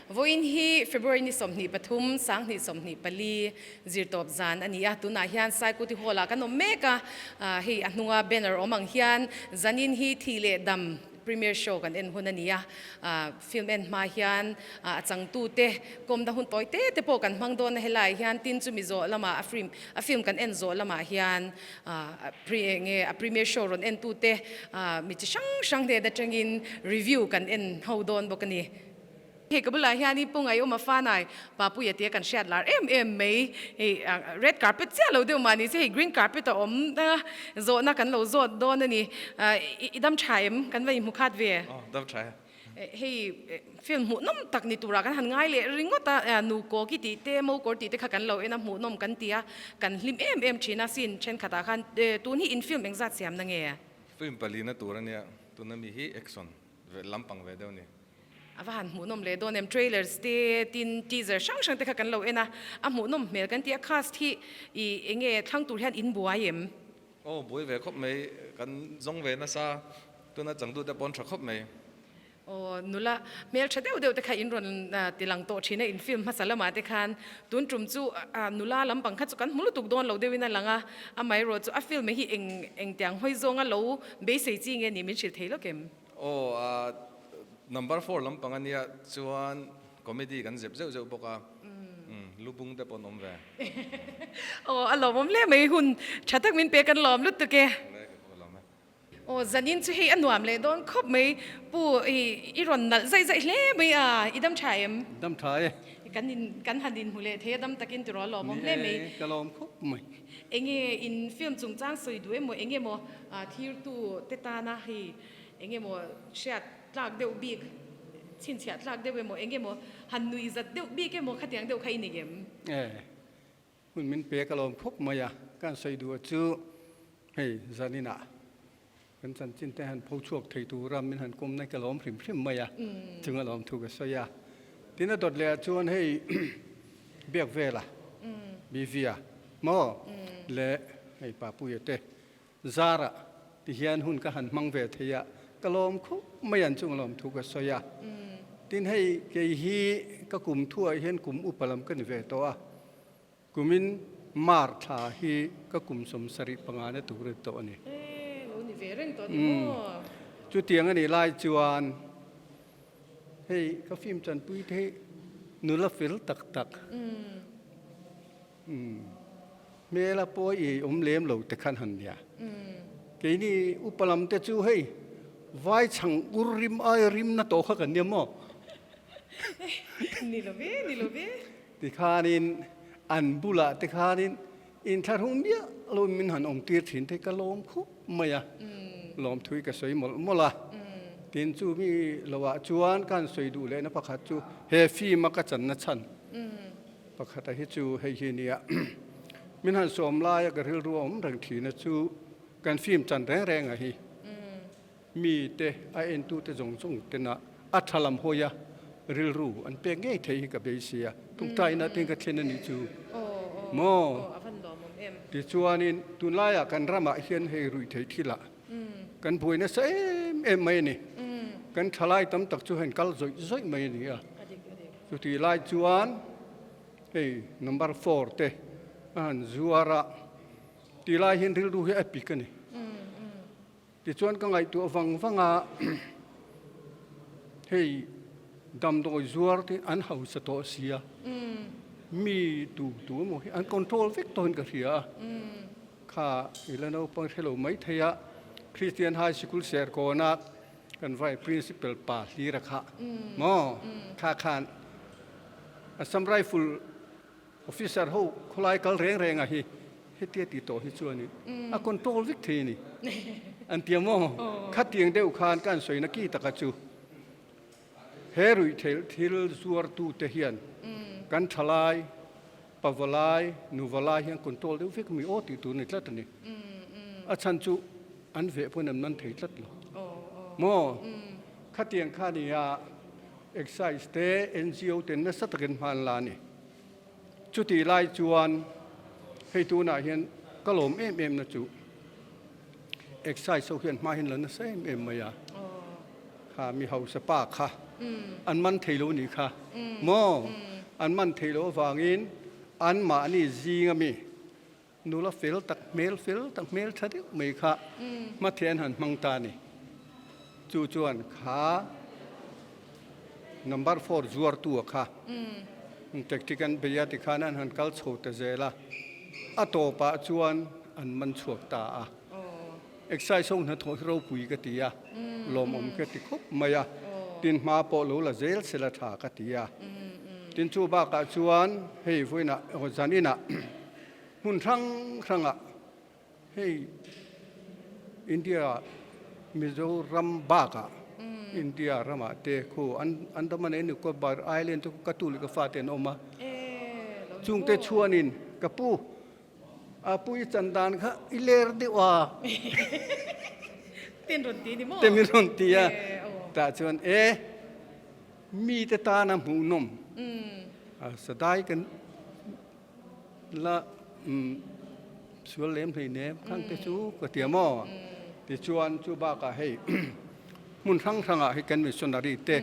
Vawiin hi February ni 23, 2024 zirtawp zan a ni a, tunah hian Saikuti Hall ah kan awm mek a, hei a hnunga banner awm ang hian zanin hi thih leh dam Premier show kan en hun a ni a, film en hma hian a changtute kawmna hun tawi te te pawh kan hmang dawn a, helaiah hian tin chumi zawh lamah a film a film kan en zawh lamah hian nge a premier show rawn entute mi chi hrang hrang hnen atangin review kan en ho dawn bawk a ni. Hei ka bulah hianin Pu Ngaiawma Fanai Papuia tia kan hriat lar em em mai. Hei red carpet chiah lo deuh mah ni se hei green carpet a awm zawhna kan lo zawt dawn a ni. I dam tha em? Kan va inhmu khat ve. Aw dam tha e. Hei film hmuhnawm tak ni turah kan han ngai leh ringawt a, nu kaw ki tih te mo kawr tih te kha kan lo en a hmuhnawm kan ti a, kan hlim em em thin a scene thenkhatah khan tun hi in film engzat siamna nge? Film palina tur a nia, tuna mi hi action ve lampang ve deuh a ni. A va han hmuhnawm leh dawn em, trailers te tin teaser hrang hrang te kha kan lo en a, a hmuhnawm hmel kan ti a, cast hi i enge thlang tur hian in buai em? Aw buai ve khawp mai, kan zawng ve nasa, tuna changtu te pawn tha khawp mai. Aw nula hmel tha deuh deuh te kha in rawn ti lang tawh thin a, in film hmasa lamah te khan tun tum chu nula lampang kha chu kan hmu lutuk dawn lo deuhin a lang a, amaherawh chu a film hi eng engtiang hawi zawnga lo beisei chi nge ni min hrilh thei lawk em? Aw number four lampang a nia chuan comedy kan zep zeuh zeuh bawk a, lubung te pawh an awm ve. Aw a lawmawm hle mai hun tha tak min pe kan lawm lutuk e. Aw zanin chu hei a nuam leh dawn khawp mai pu i rawn nalh zaih zaih hle mai a i dam tha em? Dam tha e. Kan in kan han inhmu leh thei a dam takin tiraw a lawmawm hle mai. Ni e ka lawm khawp mai. Enge in film chungchang sawi duh emaw enge maw thirtu te tana hei enge maw hriat tlak deuh bik chhinchhiah tlak deuh emaw enge maw han nui zat deuh bik emaw khatiang deuh kha i ni ngem? E, hun min pek alawm khawp mai a, kan sawi duh chu hei zaninah kan chanchin te han pho chhuak thei tura min han kawm na ka lawm hrim hrim mai a, chung alawm thu ka sawi a. Tin a dawt leh ah chuan hei biak vela Bivia maw leh hei Papuia te Zara ti hian hun ka han hmang ve thei a, ka lawm khup mai an chung lawm thu ka sawi a. Tin hei kei hi ka kum thuah hian kum upa lam ka ni ve tawh a, kumin Mar thla hi ka kum 75 na tur a ni tawh a ni. E, lo ni ve reng tawh ni maw? Chutiang a nih lai chuan hei ka film chanpui te hi nula fel tak tak. Hmela pawh i awm lem lo te khan han nia. Keini upa lam te chu hei vai chhang ur rim ai rim na tawh kha kan nia maw? Ni lo ve, ni lo ve. Tikhanin an bulah te khanin inthlahrung miah lo in min han awm tir thin te ka lawm khup mai a. Lawmthui ka sawi mawlh mawlh a. Tin chu mi loah chuan ka han sawi duh lehna pakhat chu he film a ka channa chhan. Pakhata hi chu hei hi nia min han sawm laia ka rilru a awm reng thina chu kan film chan reng reng a hi mi te a entu te zawng zawng tena a tha lam hawi a rilru an pek ngei thei hi ka beisei a tungtaina te ka thlen a nih chu maw tichuanin tunlaiah kan ramah hian hei ruih theih thilah kan buai nasa em em mai a ni kan thalai tam tak chu hei kal zawih zawih mai a ni a. Chutih lai chuan hei number four te a han zuar a, tih lai hian rilru hi a pik a ni. Tichuan ka ngaihtuah vang vang a, hei damdawi zuar te an hausa tawh si a, mi tu tu emaw hi an control vek tawhin ka hria a, kha i la naupang hre lo maithei a, Christian High Sikul Serkawna Kan vai principal pa hlir a kha maw kha khan Assam Rifle officer ho khawlai kal reng reng a hi hetia ti tawh hi chuan in a control vek thei a ni an tia maw khatiang deuh khan ka an sawi na ki taka chu he ruih theih thil zuar tu te hian kan thalai pavalai nuvalai hian control deuh vek mi aw tih tur ni tlat a ni a chhan chu An veh pawn an man thei tlat lo maw? Khatiang kha nia Excise te NGO ten nasa takin hma an la a ni. Chutih lai chuan hei tunah hian ka lawm em em na chu Excise ho hian hma hian la nasa em em mai a. Kha mi hausa pa kha. An man thei lo nih kha maw? An man thei lo avangin anmahni zing ami nula fel tak hmel fel tak hmel tha deuh mai kha hmatheh an han hmang ta a ni. Chu chuan kha number four zuartu a kha tactic an bei a tikhan an han kal chho ta zel a, a tawpah chuan an man chhuak ta a. Excise ho hnathawh hi ropui ka ti a, lawmawm ka ti khawp mai a, tin hma pawh lo la zel sela tha ka ti a. Tin chu bakah chuan hei vawiinah zaninah hmun hrang hrangah hei India Mizoram bakah India ramah te khu Andaman and Nicobar Island te khu ka tu leh ka fate an awm a, chungte chuanin ka pu A pu i chan dan kha i ler deuh a. Ten rawn ti ni maw? Te min rawn ti a. Tah chuan e mi te tana hmuhnawm sadai kan la sual lem hlei nem khang te chu ka ti a maw? Tichuan chu bakah hei hmun hrang hrangah hi kan missionary te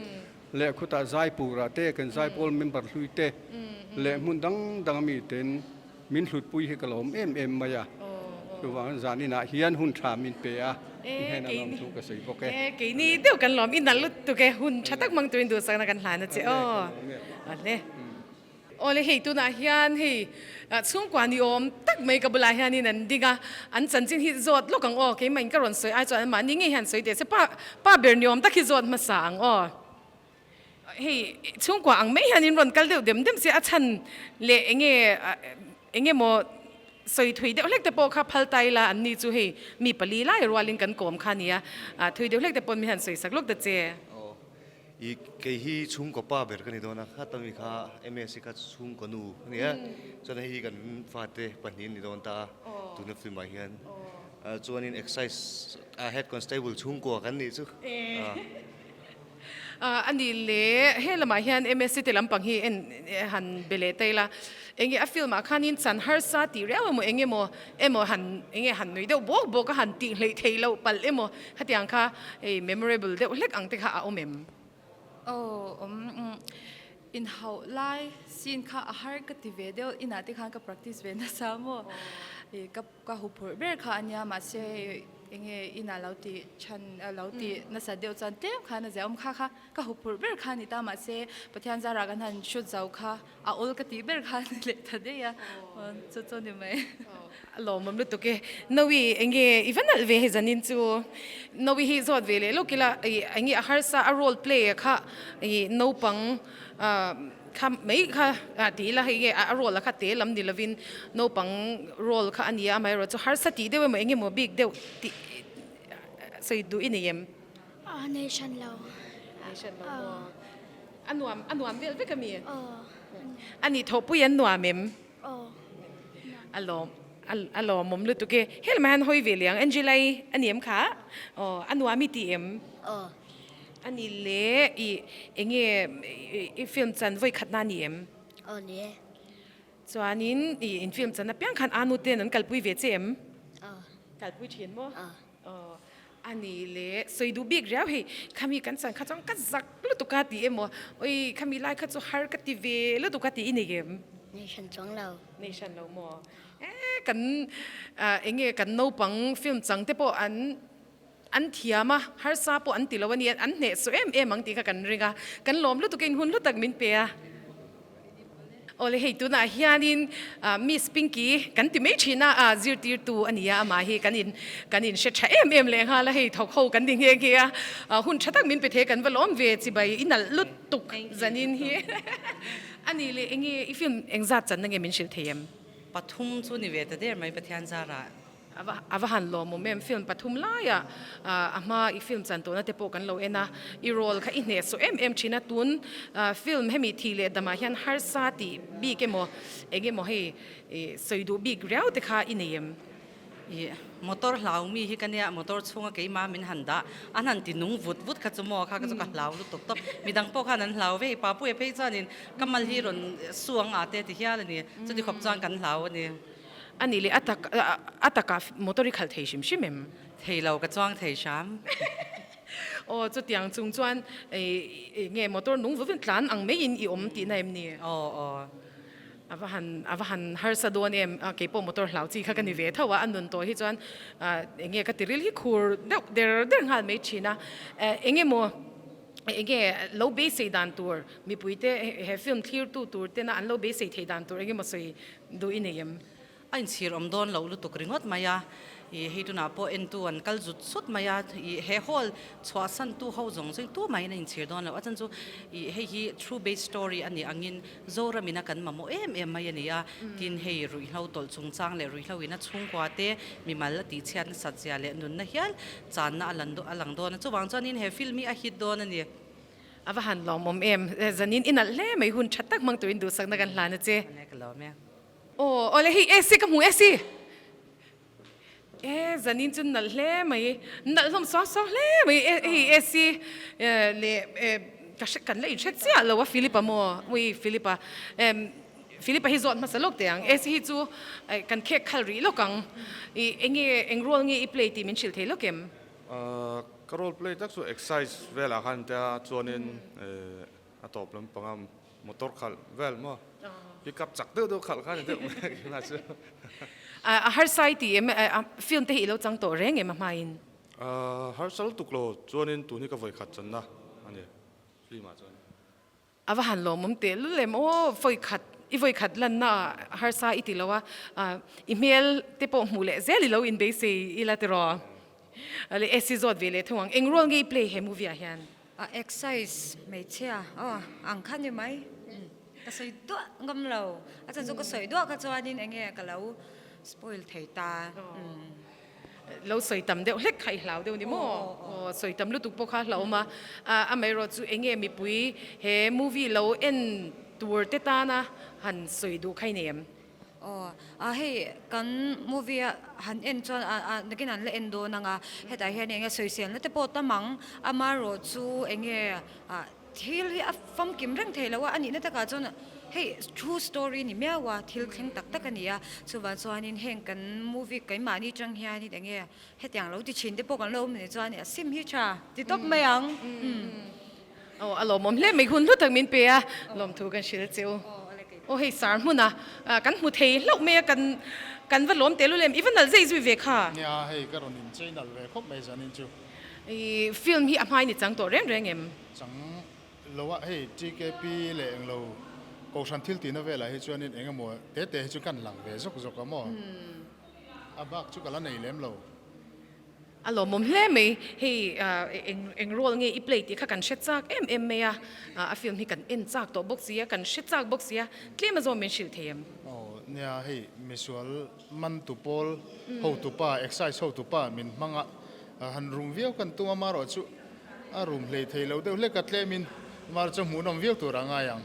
leh khutah Zaipurah te kan Zaipawl member hlui te leh hmun dang dang ami ten Min hlutpui hi ka lawm em em mai a, chuvangin zaninah hian hun tha min pe a, i hnenah lawmthu ka sawi bawk e. E, keini deuh kan lawm, i nalh lutuk e, hun tha tak hmang turin duhsakna kan hlan a che aw. Awle. Awle hei tunah hian hei chhungkua ni awm tak mai ka bulah hianin an ding a, an chanchin hi zawt lawk ang aw, keimah in ka rawn sawi ai chuan anmahni ngei hian sawi teh se, pa pa ber ni awm tak hi zawt hmasa ang aw. Hei chhungkua ang mai hian in rawn kal deuh dem dem se a chhan leh enge enge maw sawi thui deuh hlek te pawh kha phal ta ila an ni chu hei mi pali lai rualin kan kawm kha nia thui deuh hlek te pawh mi han sawi sak lawk ta che. Aw i kei hi chhungkaw pa ber ka ni dawn a kha tami kha MS kha chhungkaw nu a ni a chuan hei hi kan fate pahnih an ni dawn ta a tuna film ah hian chuanin excise head constable chhungkua kan nih chu. A nih le, he lamah hian MSc te lampang hi en han be leh ta ila, enge a film ah khanin chan harsa tih riau emaw eng emaw emaw han enge han nui deuh bawk bawk a han tih hleih theih loh palh emaw khatiang kha hei memorable deuh hlek ang te kha a awm em? Aw awm inhauh lai scene kha a har ka ti ve deuh inah te khan ka practice ve nasa maw ka Ka huphurh ber kha a nia mahse enge inah lo tih chhan lo tih nasa deuh chuan tlem khan a zia awm kha kha ka huphurh ber kha a ni ta mahse Pathian zarah kan han shoot zo kha a awl ka tih ber kha a ni leh ta daih a chu chu ni mai. A lawmawm lutuk e. Nawi enge i va nalh ve hei zanin chu. Nawi hi zawt ve leh lawk ila enge a harsa a role play a kha i naupang Kha mai kha ti ila hei nge a role a kha te lam ni lovin naupang role kha a ni a, amaherawh chu harsa tih deuh emaw eng emaw bik deuh tih sawi duh i nei em? A nei hran lo. Nei hran lo maw? A nuam a nuam vel vek a mi? Aw. A nih thawhpui an nuam em? Aw. A lawm a lawmawm lutuk e. Helmah hian hawi ve leh ang Angela-i a ni em kha? Aw a nuam i ti em? Aw. A ni le, i enge i film chan vawi khatna a ni em? Aw ni e. Chuanin i in film chan apiang khan anu ten an kalpui ve che em? Aw. Kalpui thin maw? Aw. Aw. A ni le, sawi duh bik riau hei, khami kan chan kha chuan ka zak lutuk a ti emaw, oi khami lai kha chu har ka ti ve lutuk a ti i nei em? Nei hran chuang lo. Nei hran lo maw? E kan enge kan naupang film chang te pawh an An thiam a, harsa pawh an ti lo a ni, an hnehsawh em em ang tih kha kan ring a, kan lawm lutuk in hun hlu tak min pe a. Awle hei tunah hianin Miss Pinky kan ti mai thin a, zirtirtu a ni a, amah hi kan in kan in hre tha em em leh nghal a, hei thawk ho kan ni nghe nghe a, hun tha tak min pe thei kan va lawm ve chibai i nalh lutuk zanin hi a ni leh enge i film engzat channa nge min hrilh thei em? Pathum chu ni ve ta der mai Pathian zarah. A va han lawmawm em, film pathum laia a hma i film chan tawhna te pawh kan lo en a, i role kha i hnehsawh em em thin a, tun film hemi thih leh damah hian harsa tih bik emaw eng emaw hei sawi duh bik riau te kha i nei em? I motor hlau mi hi ka nia, motor chhunga keimah min han dah, an han ti nung vut vut kha chu maw kha chu ka hlau lutuk tawp, midang pawh khan an hlau ve, Papuia phei chuanin ka mal hi rawn su ang a te ti hial a ni, chuti khawp chuan kan hlau a ni. A nih leh a tak a takah motor i khalh thei hrim hrim em? Thei lo, ka chuang thei hram. Aw chutiang chung chuan nge motor nung vuvin tlan ang maiin i awm tihna em ni? Aw aw. A va han a va han harsa dawn em? Kei pawh motor hlau chi kha ka ni ve tho a, a nun tawh hi chuan enge ka tiril hi khur deuh der der nghal mai thin a. Enge maw enge lo beisei dan tur mipuite he film thlirtu tur tena an lo beisei theih dan tur enge maw sawi duh i nei em? A inchhir awm dawn loh lutuk ringawt mai a, ih hei tunah pawh entu an kal zut zut mai a, ih he hall chhuahsantu ho zawng zawng tu mahin a inchhir dawn loh a chan chu ih hei hi true based story a nih angin Zoramin a kan mamawh em em mai a ni a, tin hei ruihhlo tawlh chungchang leh ruihhlo in a chhungkua te mimal a tihchhiat nasat zia leh nunna hial channa a lan a lang dawn a, chuvang chuanin he film hi a hit dawn a ni. A va han lawmawm em, zanin i nalh hle mai hun tha tak hmang turin duhsakna kan hlan a che. Ka lawm e. Aw awle hei AC ka hmu AC e zanin chu nalh hle mai nalh hlawm suau suau hle mai e hei AC leh ka hre kan la inhre chiah lo a Philip-a maw ui Philip-a Philip-a hi zawt hmasa lawk teh ang AC hi chu kan khek khal rih lawk ang i enge eng role nge i play tih min hrilh thei lawk em? Ka role play tak chu excise velah khan tia chuanin a tawp lampanga Motor khalh vel maw? Pick up chak deuh deuh khalh kha ni deuh mai a chu. A harsa i ti em? Film te hi i lo chang tawh reng em a hmain? Harsa lutuk lo chuanin tun hi ka vawi khat channa a ni film ah chuan. A va han lawmawm teh lul em aw, vawi khat i vawi khat lanna ah harsa i ti lo a, i hmel te pawh hmuh leh zel i lo inbeisei ila tiraw? Le AC zawt ve leh thung ang, eng role nge i play he movie ah hian? A excise hmeichhia aw ang kha ni mai ka sawi duah ngam lo a chan chu ka sawi duah kha chuanin eng nge ka lo spoil thei ta. Lo sawi tam deuh hlek kha i hlau deuh ni maw? Aw sawi tam lutuk pawh kha a hlauhawm a, amaherawh chu eng nge mipui he movie lo en tur te tana han sawi duh kha i nei em? Aw a hei kan movie a han en chuan a a nakin an la en dawn ang a hetah hian eng nge sawiselna te pawh tam ang amaherawh chu eng nge ah thil hi a famkim reng thei lo a a nihna takah chuan hei true story ni miau a thil thleng tak tak a ni a chuvang chuanin heng kan movie keimahni atang hianin eng nge hetiang lo ti thin te pawh kan lo awm anih chuan a sim hi tha ti tawp mai ang. Aw a lawmawm hle mai hun hlu tak min pe a lawmthu kan hrilh che u. Aw hei sar hmuna kan hmu thei hlauh mai a kan kan va lawm tel ulem i va nalh zai zui ve kha. Nia hei ka rawn in chei nalh ve khawp mai zanin chu. I film hi a hmai ni chang tawh reng reng em? Chang lo a hei TKP leh englo kohhran thil tihna velah hi chuanin eng emaw te te hi chu kan lang ve zawk zawk a maw? A bak chu ka la nei lem lo. A lawmawm hle mai, hei eng eng role nge i play tih kha kan hre chak em em mai a, a film hi kan en chak tawh bawk si a, kan hre chak bawk si a, tlem a zawm min hrilh thei em? Aw nia hei misual man tu pawl hotu pa excise hotu pa min hmang a, han rum viau kan tum a marawh chu a rum hlei thei lo deuh hlek a tlemin marawh chu hmuhnawm viau tur a ngai ang.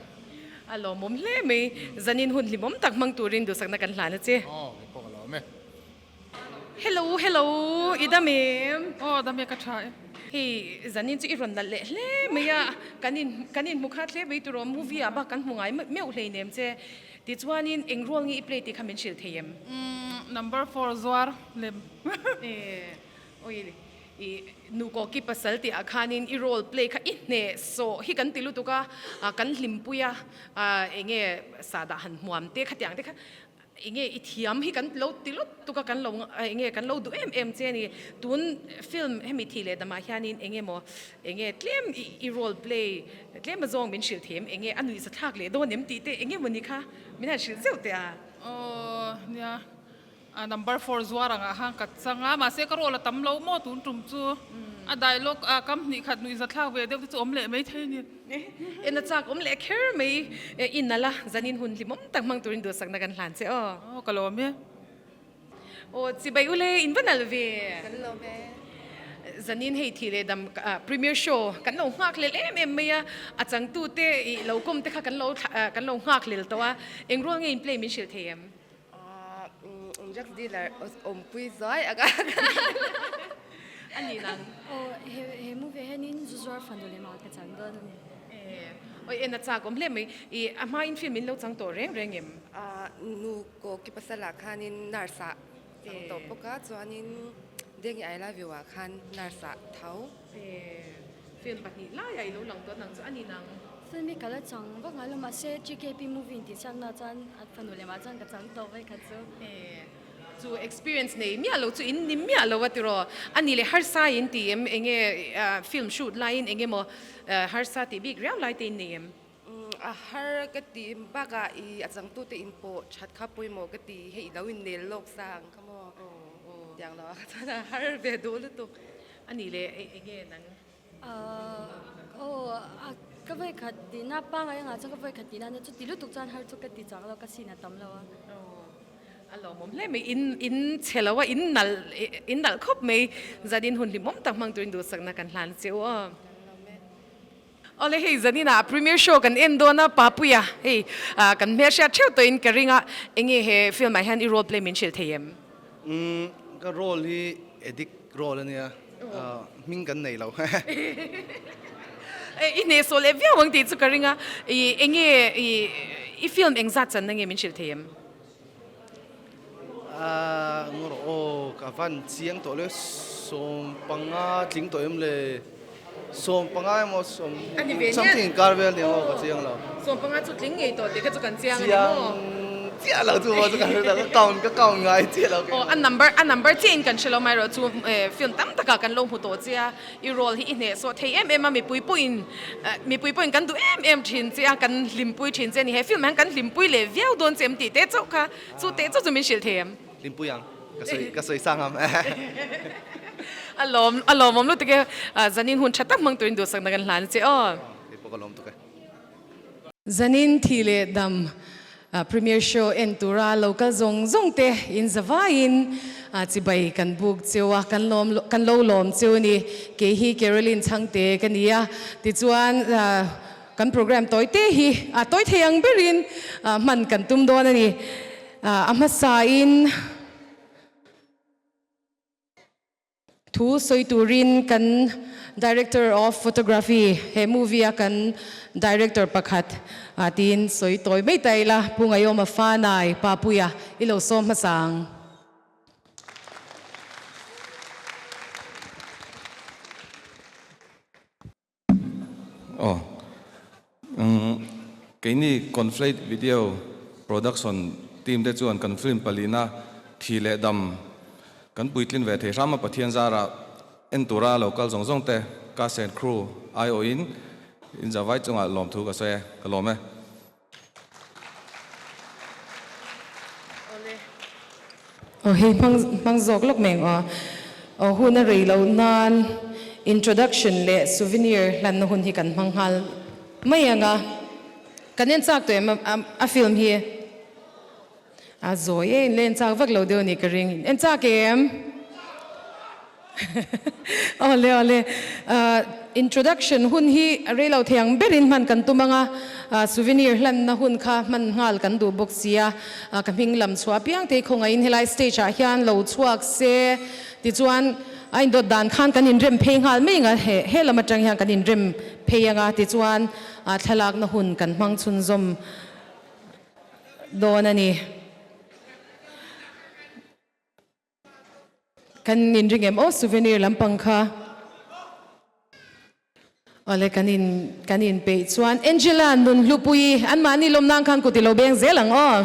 A lawmawm hle mai, zanin hun hlimawm tak hmang turin duhsakna kan hlan a che. Aw kei pawh ka lawm e. Hello hello i dam em? Aw dam e ka tha e. Hei zanin chu i rawn nalh leh hle mai a, kan in kan inhmu khat hle mai turaw movie ah bak kan hmu ngai meuh hleinem che. Tichuanin eng role nge i play tih kha min hrilh thei em? Umm number four zuar lem. E oi i nukaw ki pasal tih ah khanin i role play kha i hneh sawh hi kan ti lutuk a, kan hlimpui a, enge sahdah han hmuam te khatiang te kha Enge i thiam hi kan lo ti lutuk a, kan lo enge kan lo duh em em che a ni. Tun film hemi thih leh damah hianin enge maw enge tlem i role play tlem azawng min hrilh thei em, enge a nuihza thlak leh dawn em tih te enge maw ni kha min han hrilh zeuh teh a. Aw nia, number four zuar angah khan ka chang a, mahse ka role a tam lo maw tun tum chu a dialogue a kam hnih khat nuihza thlak ve deuh te chu awm leh mai thei a ni. En a chak awm leh kher mai i nalh a, zanin hun hlimawm tak hmang turin duhsakna kan hlan che aw. Aw ka lawm e. Aw chibai ule in va nalh ve. Kan lawm e. Zanin hei thih leh dam premier show kan lo nghak lel em em mai a, a changtu te i lo kawm te kha kan lo kan lo nghak lel tawh a, eng rual nge in play min hrilh thei em? Drugs dealer awmpui zuai a ka A ni nang. Aw he he movie ah hianin zu zuar fanu leh mah ka chang dawn a ni. Oi en a chak awm hle mai. I a hma in film in lo chang tawh reng reng em? Nu ko ki pasal ah khanin nurse ah chang tawh bawk a, chuanin Dengi I love you ah khan nurse ah tho. Film pahnih laiah i lo lang dawn ang chu a ni nang. Film hi ka la chang vak ngai lo mahse GKP movie in tihchhiakna chuan a fanu lemah chuan ka chang tawh vek kha chu. Chu experience nei miah lo chu in ni miah lo a tiraw? A ni leh harsa in ti em? Enge film shoot laiin eng emaw harsa tih bik riau lai te in nei em? A har ka ti bakah i a changtute in pawh that kha pawimawh ka ti hei i lo in nel lawk sa ang kha maw tiang lo ah chuan a har ve duh lutuk. A ni leh enge nang? Aw ka vawi khat tihna pangai angah chuan ka vawi khat tihna ania chuti lutuk chuan har chu ka ti chang lo ka sin a tam lo a. A lawmawm hle mai in in chhe lo a in nalh in nalh khawp mai zan in hun hlimawm tak hmang turin duhsakna kan hlan che u aw. Awle hei zaninah premiere show kan en dawn a Papuia hei kan hmelhriat theuh tawhin ka ring a enge he film ah hian i role play min hrilh thei em? Umm ka role hi addict role ania hming kan nei lo. I hnehsawh leh viau ang tih chu ka ring a i enge i film engzat channa nge min hrilh thei em? Aaa ngaw rawh aw ka van chiang tawh le 15 tling tawh em le 15 emaw sawm something inkar vel nia aw ka chiang lo. 15 chu tling ngei tawh tih kha chu kan chiang a ni maw? Chiang chiah lo chu maw chu ka hre lo ka count ka count ngai chiah lo. Aw a number a number chiah in kan hre lo mai rawh chu film tam takah kan lo hmu tawh che a. I role hi i hnehsawh thei em em a, mipui pawhin mipui pawhin kan duh em em thin che a, kan hlimpui thin che a ni. He film ah hian kan hlimpui leh viau dawn che em tih teh chauh kha, chu teh chauh chu min hrilh thei em? Hlimpui ang, ka sawi ka sawi sang ang. A lawm a lawmawm lutuk e, zanin hun tha tak hmang turin duhsakna kan hlan che aw. Kei pawh ka lawm tuk e. Zanin thi leh dam Premier show en tura lo kal zawng zawng te in zavaiin chibai kan buk cheu a, kan lawm kan lo lawm cheu a ni. Kei hi Caroline Chhangte ka ni a, tichuan kan program tawi te hi a tawi thei ang berin hman kan tum dawn a ni. A hmasain. Thu sawi turin kan Director of Photography, he movie a kan Director pakhat tiin sawi tawi mai ta ila, Pu Ngaiawma Fanai Papuia i lo sawm hmasa ang. Aw. Keini Conflate Video Production team te chuan kan film palina thi leh dam kan puitlin ve thei hram a, Pathian zara en tura lo kal zawng zawng te cast and crew aiawhin in zavai chungah lawmthu ka sawi e, ka lawm e. Aw hei hmang hmang zawk lawk mai ang aw. Aw hun a rei loh nan introduction leh souvenir hlanna hun hi kan hmang nghal mai ang a. Kan en chak tawh em a film hi? A zawi e, in la en chak vak lo deuh a nih ka ring. En chak em? Awle awle, introduction hun hi rei lo thei ang berin hman kan tum ang a, souvenir hlanna hun kha hman nghal kan duh bawk si a, ka hming lam chhuah apiang te hi khawngaihin helai stage ah hian lo chhuak se tichuan a indawt dan khan kan inrem phei nghal mai ang a, he lam atang hian kan inrem phei ang a tichuan thlalakna hun kan hmang chhunzawm dawn a ni. Kan inring em aw souvenir lampang kha. Awle kan in kan in peih chuan Angela Nunhlupuii anmahni lawm nan khan kut i lo beng zel ang aw.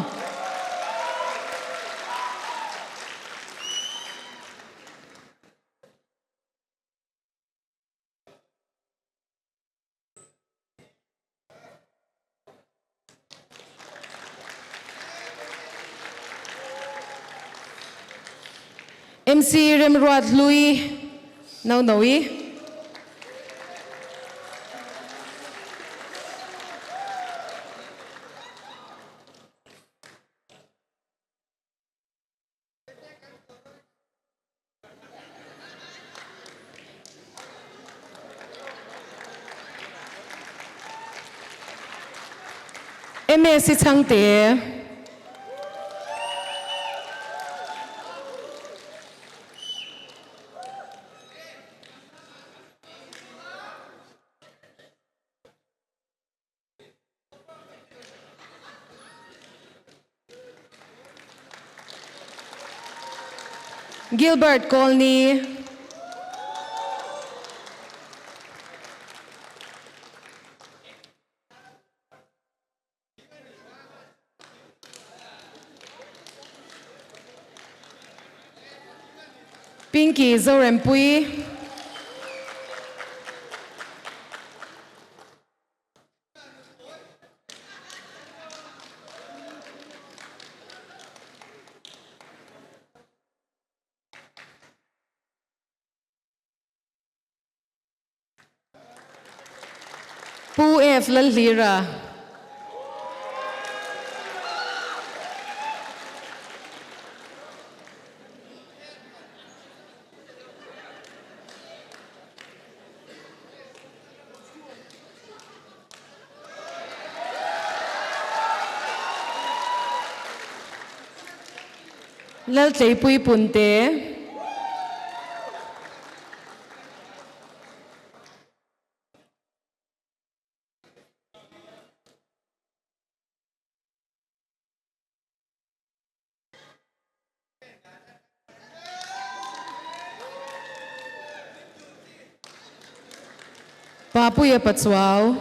MC Remruat Hlui Nonoii. MS Chhangte. Gilbert Colney. Pinky Zorempuii. Pu F Lalhlira. Laltleipui Punte. Papuia Pachuau.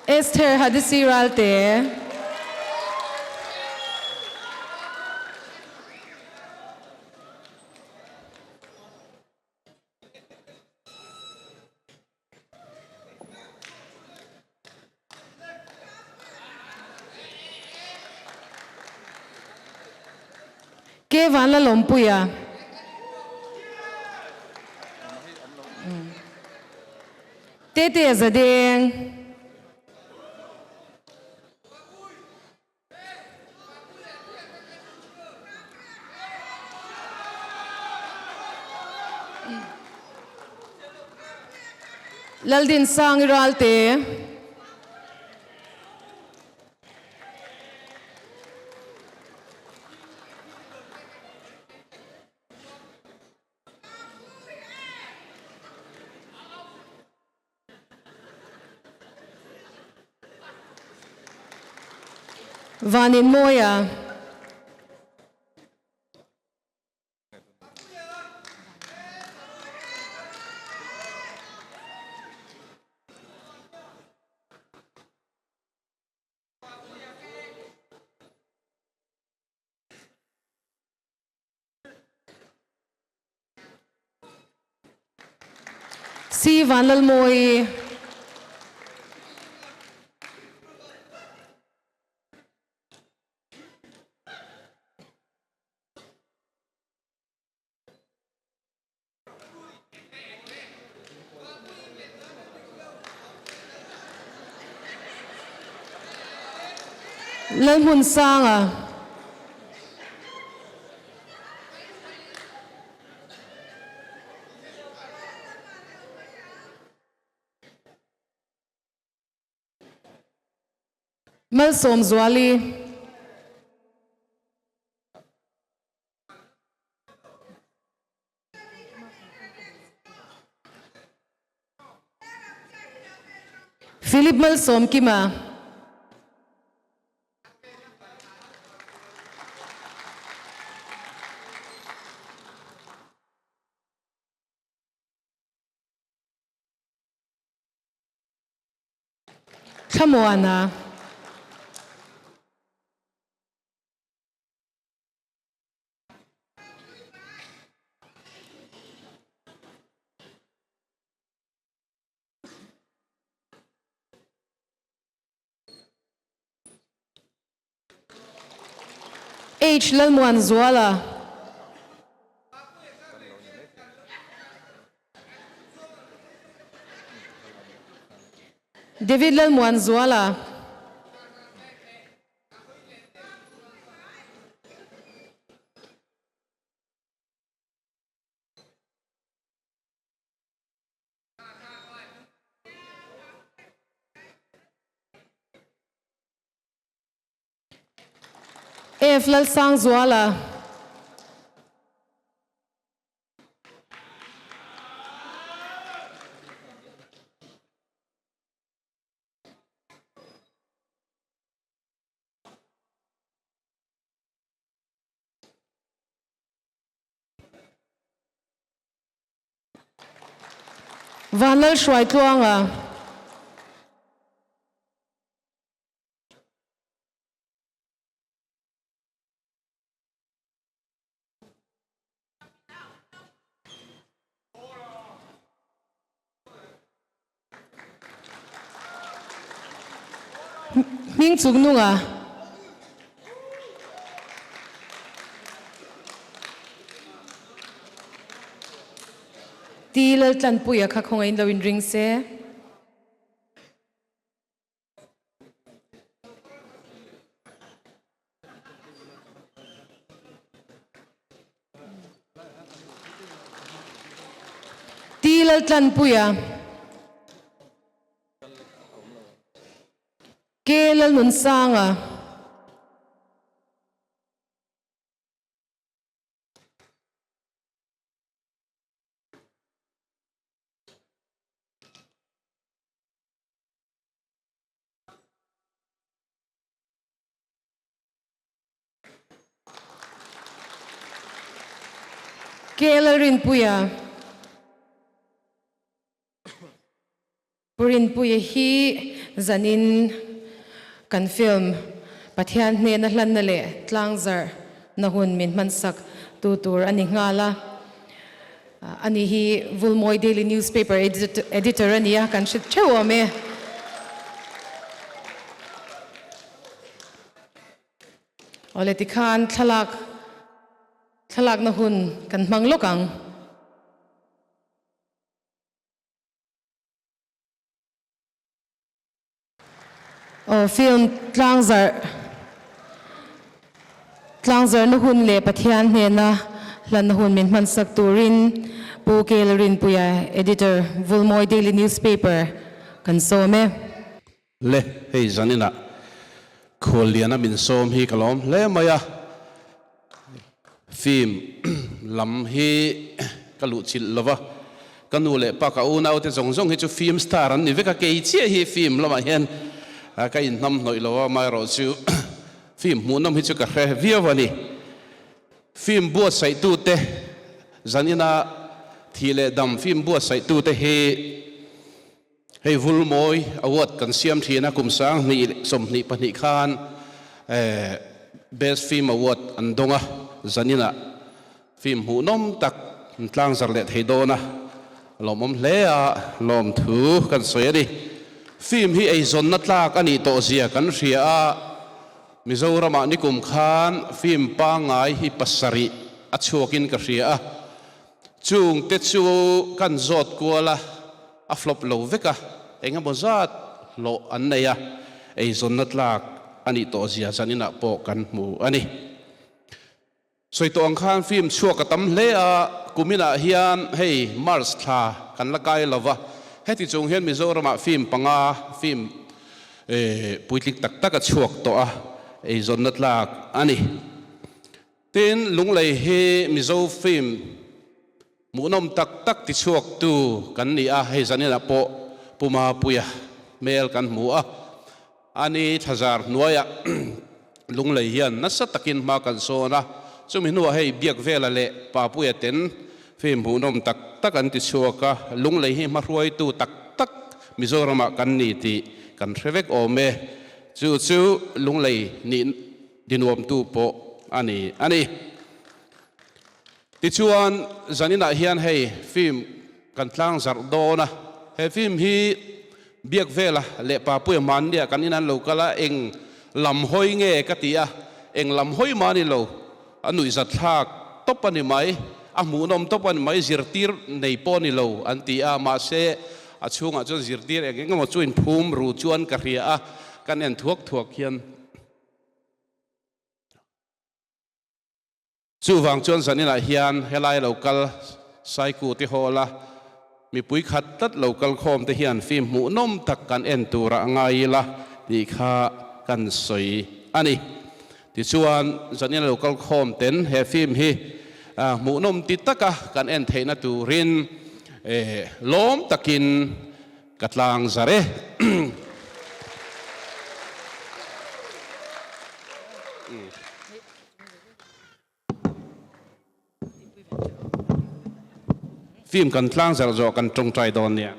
Esther Hadisi Ralte. Ke Vanlalawmpuia. Tete Zadeng. Laldinsangi Ralte. Vanin Mawia. C Vanlalmawii. Lalhmunsanga. Malsawmzuali. Philip Malsawmkima. Thlamuana. H Lalmuanzuala. David Lalmuanzuala. F Lalsangzuala. Vanlalhruaitluanga. Hming chung nunga. Ti Laltlanpuia kha khawngaihin lo inring se. Ti Laltlanpuia, K Lalnunsanga. K Lalrinpuia Pu Rinpuia hi zanin kan film Pathian hnena hlanna leh tlangzarh na hun min hmansak tu tur a ni nghal a. Ani hi Vulmawi Daily Newspaper editor a ni a, kan hre theuh awm e. Awle tikhan thlalak thlalakna hun kan hmang lawk ang. Aw film tlangzarh tlangzarhna hun leh Pathian hnena hlanna hun min hmansak turin Pu K Lalrinpuia, Editor, Vulmawi Daily Newspaper kan sawm e. Le, hei zaninah Khualliana min sawm hi ka lawm hle mai a, Film lam hi ka luhchilh lo va, ka nu leh pa ka unaute zawng zawng hi chu film star an ni vek a, kei chiah hi film lamah hian ka inhnam hnawih lo a, amaherawhchu film hmuhnawm hi chu ka hre viau a ni. Film buatsaihtute zanina thih leh dam film buatsaihtute hi Hei Vulmawi Award kan siam thin a, kum 2022 khan Best Film Award an dawng a, zaninah film hmuhnawm tak an tlangzar leh thei dawn a, lawmawm hle a lawmthu kan sawi a ni. Film hi eizawnna tlak a nih tawh zia kan hria a, Mizoramah nikum khan film pangngai hi pasarih a chhuakin ka hria a, Chung te chu kan zawt kual a, a flop lo vek a, eng emaw zat hlawh an nei a, eizawnna tlak a nih tawh zia zaninah pawh kan hmu a ni. Sawi tawh ang khan film chhuak a tam hle a, kuminah hian hei March thla kan la kai lo va, heti chung hian Mizoramah film panga film puitling tak tak a chhuak tawh a, eizawnna tlak a ni. Tin, Lunglei hi Mizo film hmuhnawm tak tak tichhuaktu kan ni a, hei zaninah pawh Pu Mapuia hmel kan hmu a, ani thlazar hnuaiah Lunglei hian nasa takin hma kan sawn a, chumi hnuah hei Biakvela leh Papuia ten film hmuhnawm tak tak an tichhuak a, Lunglei hi hmahruaitu tak tak Mizoramah kan ni tih kan hre vek awm e, chu chu Lunglei nih Dinuamtu pawh a ni a ni. Tichuan, zaninah hian hei film kan tlang zarh dawn a, he film hi Biakvela leh Papuia hmannia kan in an lo kal a, eng lam hawi nge ka ti a, eng lam hawi mah a ni lo, a nuihzatthlak tawp a ni mai, a hmuhnawm tawp a ni mai, zirtir nei pawh a ni lo an ti a, mahse a chhungah chuan zirtir eng eng emaw chu inphum ru chuan ka hria a, kan en thuak thuak hian. Chuvang chuan zaninah hian helai lo kal Saiku te hawl a, mipui khat tlat lo kal khawm te hian film hmuhnawm tak kan en turah ngai ila tih kha kan sawi a ni. Tichuan zanin lo kal khawm ten he film hi hmuhnawm ti taka kan en theihna turin lawm takin Ka tlang zar e. Film kan tlang zar zawh kan tawngtai dawn nia.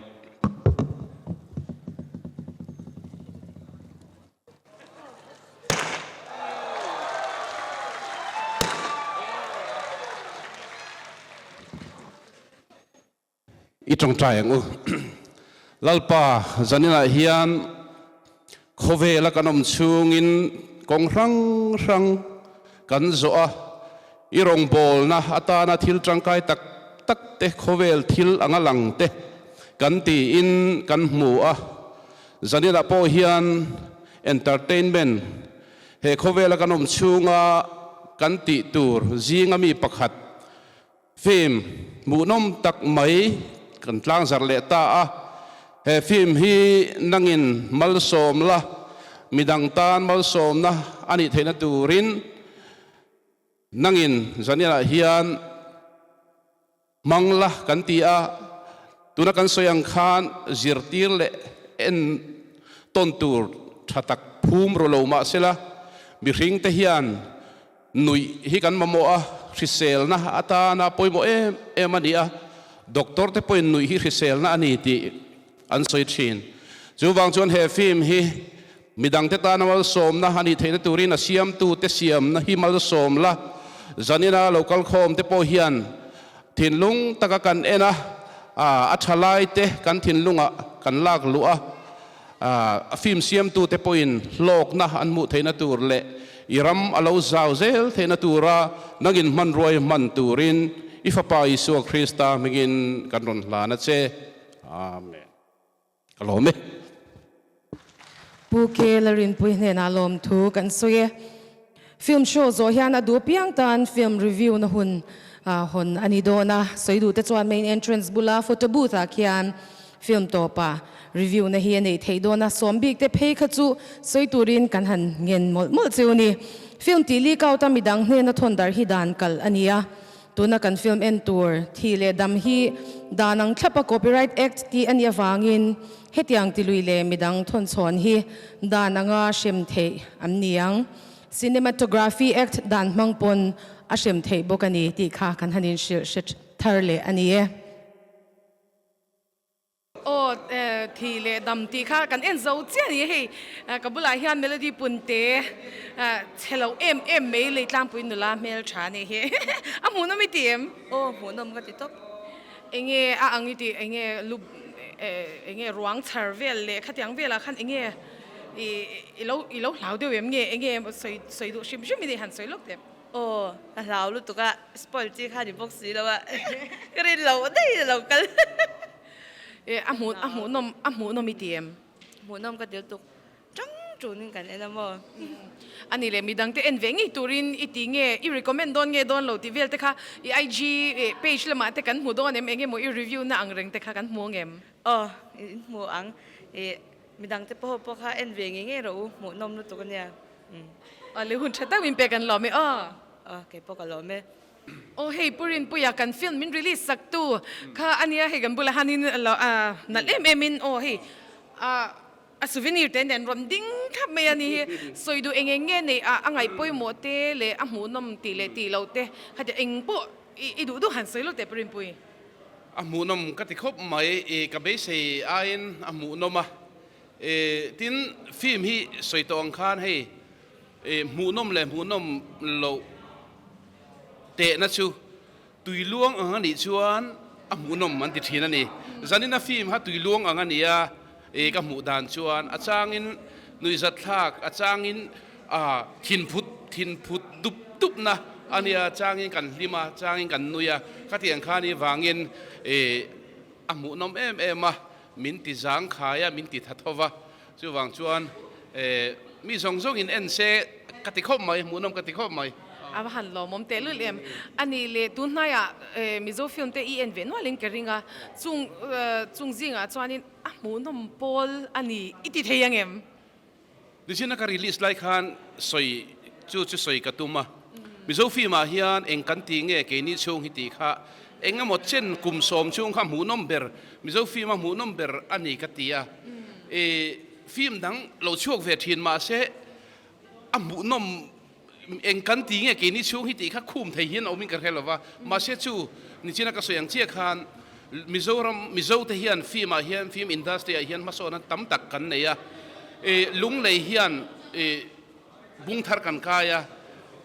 Tawngtai ang u. Lalpa, zaninah hian khawvela kan awm chhungin kawng hrang hrang kan zawh a, i rawngbawlna atana thil tangkai tak tak te, khawvel thil anga lang te kan tiin kan hmu a. Zaninah pawh hian entertainment he khawvela kan awm chhunga kan tih tur zinga mi pakhat Film hmuhnawm tak mai kan tlangzar leh ta a, he film hi nangin malsawm la, midang tan malsawmna a nih theihna turin nangin zanianah hian hmang la kan ti a, tuna kan sawi ang khan zirtir leh en tawn tur tha tak phum ru lo mah sela, mihringte hian Nuih hi kan mamawh a, hriselna atana pawimawh em em a ni a, doctor te pawhin nuih hi hriselna a ni tih an sawi thin. Chuvang chuan he film hi midangte tana malsawmna a nih theihna turin a siamtute siamna hi malsawm la, zanina lo kalkhawm te pawh hian thinlung taka kan en a, a tha laite kan thinlungah kan lak luh a, A film siamtute pawhin hlawkna an hmuh theihna tur leh i ram a lo zau zel theihna tura nangin hmanruai hman turin i Fapa Isua Krista hmingin kan rawn hlan a che. Amen. Ka lawm e. Pu K. Larinpui hnenah lawmthu kan sawi e. Film show zawh hian a duh piang tan film review na hun hawn a ni dawn a, sawi duh te chuan main entrance bula photo booth ah khian film tawpa review na hi a neih theih dawn a, sawm bik te phei kha chu sawi turin kan han ngen mawlh mawlh cheu ni. Film tih leak out a midang hnena thawn darh hi dan kalh a ni a, tuna kan film en tur thih leh dam hi dan ang thlapa copyright act tih a nih avangin hetiang tilui leh midang thawn chhawn hi dan anga hrem theih an ni ang. Cinematography Act dan hmang pawn a hrem theih bawk a ni tih kha kan han inhrilh hre thar leh a ni e. Aw thi leh dam tih kha kan en zo chiah a ni e hei ka bulah hian Melody Punte chhe lo em em mai Leitlangpui nula hmel tha a nih hi a hmuhnawm i ti em? Aw hmuhnawm ka ti tawp. Enge a ang i tih enge lu enge ruang chhar vel leh khatiang velah khan enge I lo i lo hlau deuh em nge enge sawi sawi duh hrim hrim i nih han sawi lawk teh. Aw ka hlau lutuk a spoil chi kha ni bawk si lo a ka rin loh daih a lo kal. E a hmuh a hmuhnawm a hmuhnawm i ti em? Hmuhnawm ka ti lutuk tang tunin kan en a maw. A ni leh midang te en ve ngei turin i ti nge i recommend dawn nge dawn lo tih vel te kha i IG page lamah te kan hmu dawn em enge maw i review na ang reng te kha kan hmu ang em? Aw in hmu ang i Midang te pawh pawh kha en ve ngei ngei rawh u, hmuhnawm lutuk a nia. Aw le hun tha tak min pek an lawm e aw. Aw kei pawh ka lawm e. Aw hei Pu Rinpuia kan film min release sak tu kha a nia hei kan bulah hianin lo nalh em em in aw hei a souvenir te nen rawn ding thlap mai a ni hi sawi duh eng eng nge nei a a ngaih pawimawh te leh a hmuhnawm tih leh tih loh te khatia eng pawh i duh duh han sawi lawk teh Pu Rinpui. A hmuhnawm ka ti khawp mai, i ka beisei aiin a hmuhnawm a, i tin film hi sawi tawh ang khan hei i hmuhnawm leh hmuhnawm loh tehna chu tui luang ang a nih chuan a hmuhnawm an ti thin a ni. Zanina film kha tui luang ang a ni a, i ka hmuh dan chuan a changin nuihzatthlak, a changin A thinphut thinphut dup dupna a nia, changin kan hlim a, changin kan nui a, khatiang khan i vangin i a hmuhnawm em em a, min ti zangkhai a, min ti tha tho va, chuvang chuan e mi zawng zawngin en se ka ti khawp mai, hmuhnawm ka ti khawp mai. A va han lawmawm tehlul em. A nih leh tun hnaiah Mizo film te i en ve nualin ka ring a, chung chung zingah chuanin a hmuhnawm pawl a ni i ti thei ang em? Nichina ka release lai khan sawi chu chu sawi ka tum a, Mizo film ah hian eng kan ti nge keini chhung hi tih kha eng emaw chen kum sawm chhung kha hmuhnawm ber Mizo film a hmuhnawm ber a ni ka ti a, i film dang lo chhuak ve thin mahse a hmuhnawm Eng kan ti nge keini chhung hi tih kha khum thei hian a awmin ka hre lo va, mahse chu nichina ka sawi ang chiah khan Mizoram Mizo te hian film ah hian film industry ah hian hmasawnna tam tak kan nei a, i Lunglei hian i bung thar kan kai a,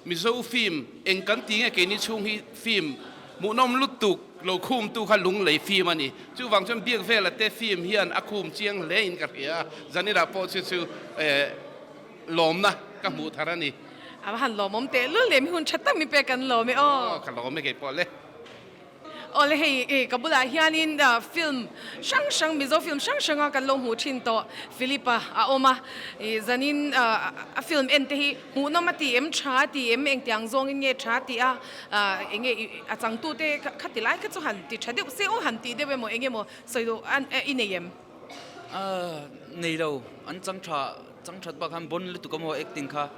Mizo film eng kan ti nge keini chhung hi film hmuhnawm lutuk Lo khumtu kha lunglei film a ni. Chuvang chuan Biakvela te film hian a khum chiang hle in ka hria a, Zanira pawh chu chu lawmna ka hmuh thar a ni. A va han lawmawm teh lul leh mi hun tha tak mi pek kan lawm e aw. Aw ka lawm e kei pawh le. Aw le hei ka bulah hianin film hrang hrang Mizo film hrang hranga kan lo hmuh thin tawh Philip-a a awm a, zanin a film en te hi hmuhnawm a ti em tha a ti em engtiang zawngin nge tha tih a enge a changtute kha ti lai kha chu han ti tha deuh se aw han tih deuh emaw enge maw sawi duh i nei em? Nei lo, an chang tha chang that bak khan bon lutuk emaw acting kha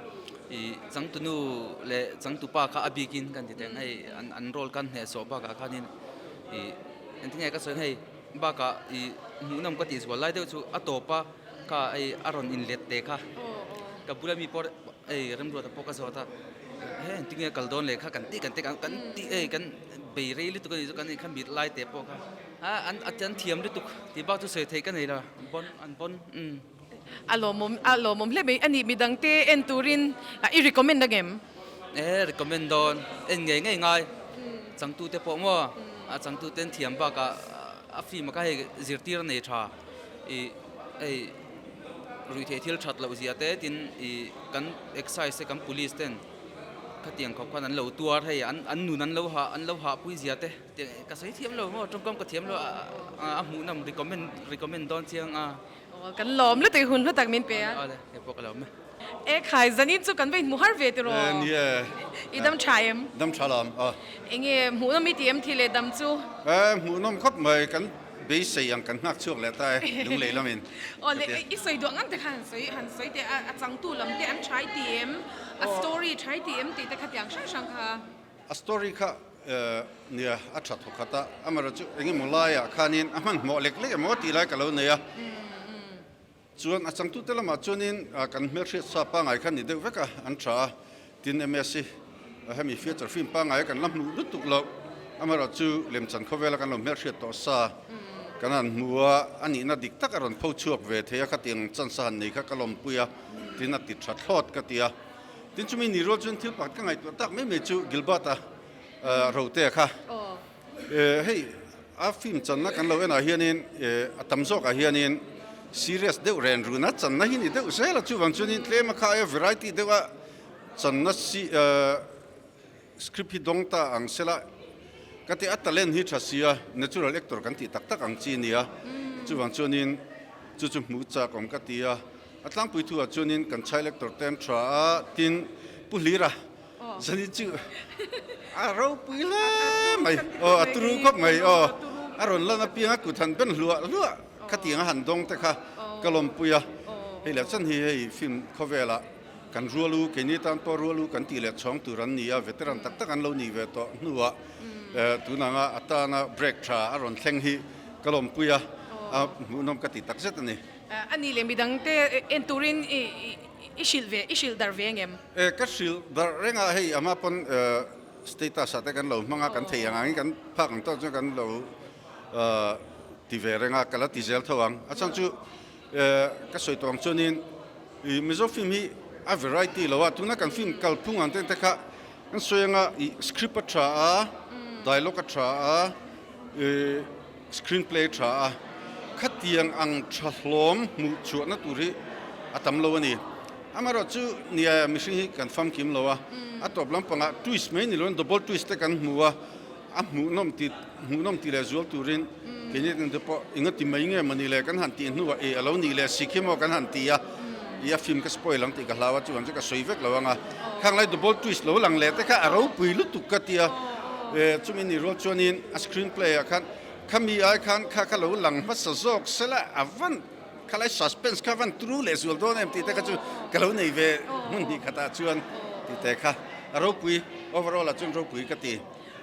ih changtunu leh changtupa kha a bikin kan ti teng hei an an role khan hnehsawh bakah khanin ih engtin nge ka sawi hei bakah ih hmuhnawm ka tih zual lai deuh chu a tawp a kha hei a rawn inlet te kha ka bula mi pawh hei remruata pawh ka zawt a he engtin nge kal dawn leh kha kan tih kan tih kan tih hei kan bei rei lutuk a nih chu kan in kha mit lai te pawh kha. A an a an thiam lutuk tih bak chu sawi theih ka nei lo bon an bon umm. A lawmawm a lawmawm hle mai a ni midangte en turin i recommend ang em? E recommend dawn en ngei ngei ngai changtute pawh maw a changtute an thiam bakah a film a kha hei zirtir a nei tha ih hei ruihtheih thil that loh zia te tin ih kan excise te kan police ten khatiang khawp khan an lo tuar hei an an nun an lo hah an lo hahpui zia te. Ka sawi thiam lo maw tawngkam ka thiam lo a hmuhnawm recommend recommend dawn chiang a. Aw kan lawm lutuk i hun hlu tak min pe a. Awle hei pawh ka lawm e. E khai zanin chu kan va inhmu har ve tiraw. E ni e. I dam tha em? Dam tha lam a. Enge hmuhnawm i ti em thi leh dam chu? E hmuhnawm khawp mai kan beisei ang kan nghak chhuak leh ta e lunglei lamin. Awle i sawi duah ngam te kha han sawi han sawi teh a changtu lam te an tha i ti em? A story tha i ti em tih te kha tiang hrang hrang kha. A story kha nia a tha thawk khat a, amaherawhchu eng emaw laiah khanin a hmanhmawh lek lek emaw tih lai ka lo nei a. Chuan a changtute lamah chuanin kan hmelhriat sa pangngai kha ni deuh vek a, an tha a, tin MSc hemi feature film pangngai kan la hmuh lutuk loh, amaherawhchu lemchan khawvela kan lo hmelhriat tawh sa kan han hmu a, a nihna dik tak a rawn pho chhuak ve thei a, khatiang chance a han nei kha ka lawmpui a, tin a ti tha thlawt ka ti a. Tin chumi ni rual chuan thil pakhat ka ngaihtuah tak mai mai chu Gilbert-a Rote kha hei a film channa kan lo enah hianin a tam zawkah hianin serious deuh ren runa channa hi ni deuh zel a, chuvang chuanin tlem a kha aia variety deuh a channa si Script hi dawng ta ang sela ka ti a talent hi tha sia natural actor kan tih tak tak ang chi nia chuvang chuanin chu chu hmuh chak awm ka ti a a tlangpui thu ah chuanin kan child actor te an tha a tin Pu Hlira zani chu a ropui hle mai aw a turu khawp mai aw a rawn lan apiang a kut han ben hluah hluah khatiang a han dawng te kha ka lawmpui a hei leh chuan hi hei film khawvelah Kan rual u, keini tan pawh rual u kan tih leh chhawng tur an ni a, veteran tak tak an lo nih ve tawh hnuah tunanga a tana break tha a rawn thleng hi ka lawmpui a, a hmuhnawm ka ti tak zet a ni. A nih leh midangte en turin i hrilh ve, i hrilh darh ve ngem? E, ka hrilh darh reng a, hei ama pawn status ah te kan lo hmang a, kan thei ang angin kan phak ang tawk chuan kan lo ti ve reng a, ka la ti zel tho ang. A chhan chu Ka sawi tawh ang chuanin ih Mizo film hi a variety lo a, tuna kan film kalphung ang te te kha kan sawi anga ih script a tha a, dialogue a tha a, ih screen play a tha a, khatiang ang tha hlawm hmuh chhuahna tur hi a tam lo a ni. Amaherawh chu nia mihring hi kan famkim lo a, a tawp lampangah twist mai ni loin double twist te kan hmu a, A hmuhnawm ti hmuhnawm ti leh zual turin keini kan te pawh enga ti mai nge mawni le kan han tih hnuah e a lo nih leh si khi maw kan han ti a, i a film ka spoil ang tih ka hlau a chuan chu ka sawi vek lo ang a, khang lai double twist lo lang leh te kha a ropui lutuk ka ti a, e chumi ni rual chuanin a screen play ah khan khami ai khan kha kha lo lang hmasa zawk sela a van Khalai suspense kha van turu leh zual dawn em tih te kha chu ka lo nei ve hmun hnih khatah chuan tih te kha a ropui overall ah chuan ropui ka ti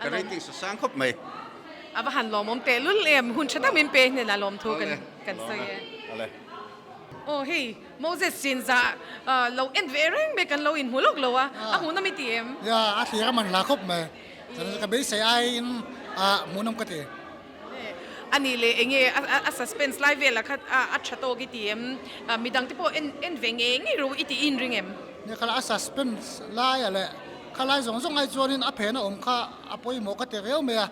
ka rating sa sang khawp mai. A va han lawmawm teh lul em hun tha tak min pe hnenah lawmthu kan kan sawi e. Awle. Aw hei Moses Chinza lo en ve reng mai kan lo inhmu lawk lo a, a hmuhnawm i ti em? Ya a thlir a man hla khawp mai. Ka beisei aiin a hmuhnawm ka ti. A nih leh enge a suspense lai velah kha a tha tawk i ti em? Midang te pawh en en ve ngei ngei ro i tih in ring em? Nia khala a suspense lai a leh kha lai zawng zawng ai chuanin a phen a awm kha a pawimawh ka ti riau mai a.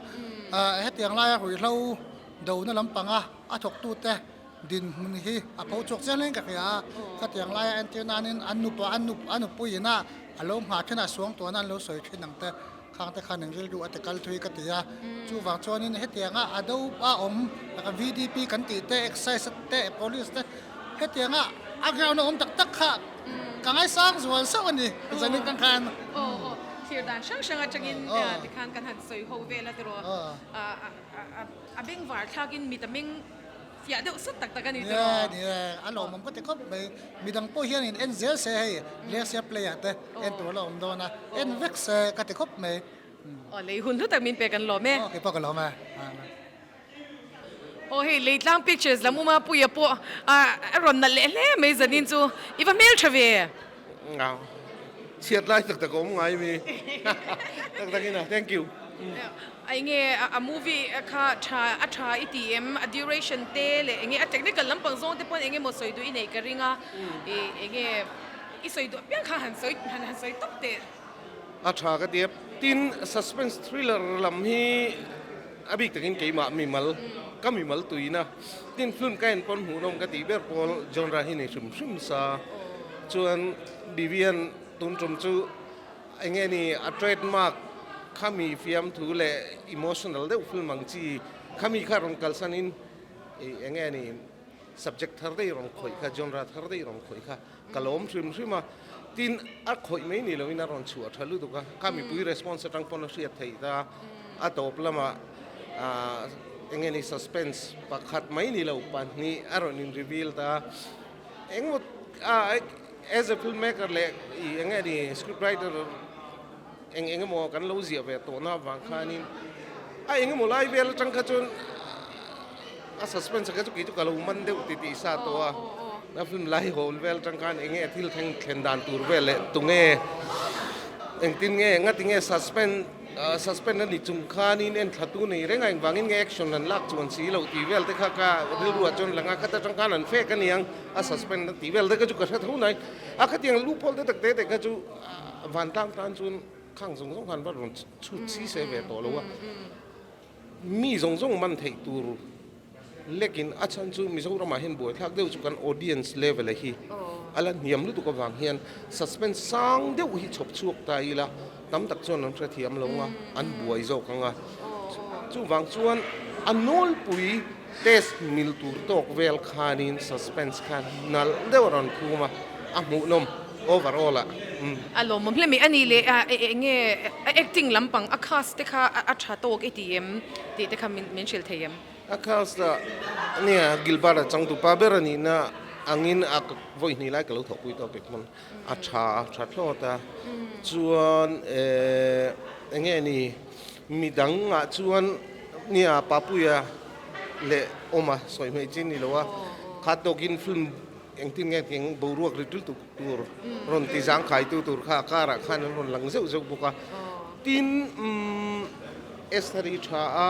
Hetiang laia ruihhlo dona lampanga a thawktute dinhmun hi a pho chhuak chiang hlein ka hria a. Khatiang laia entir nanin an nupa an nupuiin a a lo nghah thin a, suangtuahna an lo sawi thin ang te khang te khan rilru a ti kal thui ka ti a. Chuvang chuanin hetianga a do a awm VDP kan tih te, Excise te, Police te hetianga a ground a awm tak tak kha ka ngaisang zual sauh a ni zanin kang khan. Aw aw thlir dan hrang hrang atangin tikhan kan han sawi ho vel a tiraw a bengvar thlakin mit a meng fiah deuh sut tak tak a ni tiraw. Nia nia a lawmawm ka ti khawp mai midang pawh hian in en zel se hei Lersia play ah te en tur la awm dawn a en vek se ka ti khawp mai. Aw lei hun hlu tak min pek an lawm e. Aw keipawh ka lawm e. Aw hei Leitlang Pictures lam uma Puia pawh a rawn nalh leh hle mai zanin chu i va hmel tha ve. Ngau chhiat lai tak tak a awm ngai mi tak tak in a thank you. A enge a movie kha tha a tha i ti em a duration te leh enge a technical lampang zawng te pawn enge maw sawi duh i neih ka ring a enge i sawi duh apiang kha han sawi han sawi tawp teh. A tha ka ti a, tin suspense thriller lam hi a bik takin keimah mimal ka mimal tuina tin film ka en pawn hmuhnawm ka tih ber pawl genre hi ni hrim hrim sa chuan Vivian tun tum chu eng nge ni a trademark khami fiamthu leh emotional deuh film ang chi khami kha rawn kalsanin eng nge ni subject thar daih rawn khawih kha genre thar daih rawn khawih kha Ka lawm hrim hrim a, tin a khawih mai ni loin a rawn chhuah tha lutuk a, kha mipui response atang pawn a hriat theih ta, a tawp lamah ah eng nge ni suspense pakhat mai ni lo pahnih a rawn in reveal ta, engmaw ah as a film maker leh ih eng nge ni script writer eng eng emaw kan lo ziah ve tawhna avang khanin a eng emaw lai vel atang kha chuan a suspense kha chu kei chu ka lo man deuh ti tih sa tawh a, a film lai hawl vel atang khan eng nge thil thleng thlen dan tur vel leh tunge engtin nge engati nge suspense suspend a ni chung khanin en thla tu nei reng a engvangin nge action han lak chuan si loh tih vel te kha ka rilruah chuan lang a khata tang khan an fek a niang a suspend a tih vel te kha chu ka hre tho nai a khatiang loophole te tak te te kha chu Vantlang tan chuan khang zawng zawng khan va rawn chhut si se ve tawh lo a, mi zawng zawng man theih tur lekin a chhan chu Mizoramah hian buaithlak deuh chu kan audience level a hi a la hniam lutuk avang hian suspense sang deuh hi chhawp chhuak ta ila tam tak chuan an hrethiam lo ang a, an buai zawk ang a. Chuvang chuan a nawlpui test mil tur tawk vel khanin suspense khan nalh deuh a rawn phum a, a hmuhnawm overall ah. Umm. A lawmawm hle mai a ni leh a eng nge a acting lampang a cast te kha a tha tawk i ti em tih te kha min hrilh thei em? A cast a nia Gilbert a changtupa ber a nihna angin a vawi hnih lai ka lo thawhpui tawk bik hman a tha a tha thlawt a chuan eng nge ni Midangah chuan nia Papuia leh Awma sawi hmeh chi ni lo a, kha tawkin film engtin nge tih boruak ri tul tuk tur rawn ti zangkhaitu tur kha a karah khan an rawn lang zeuh zeuh bawk a. Tin, umm Esther-i tha a,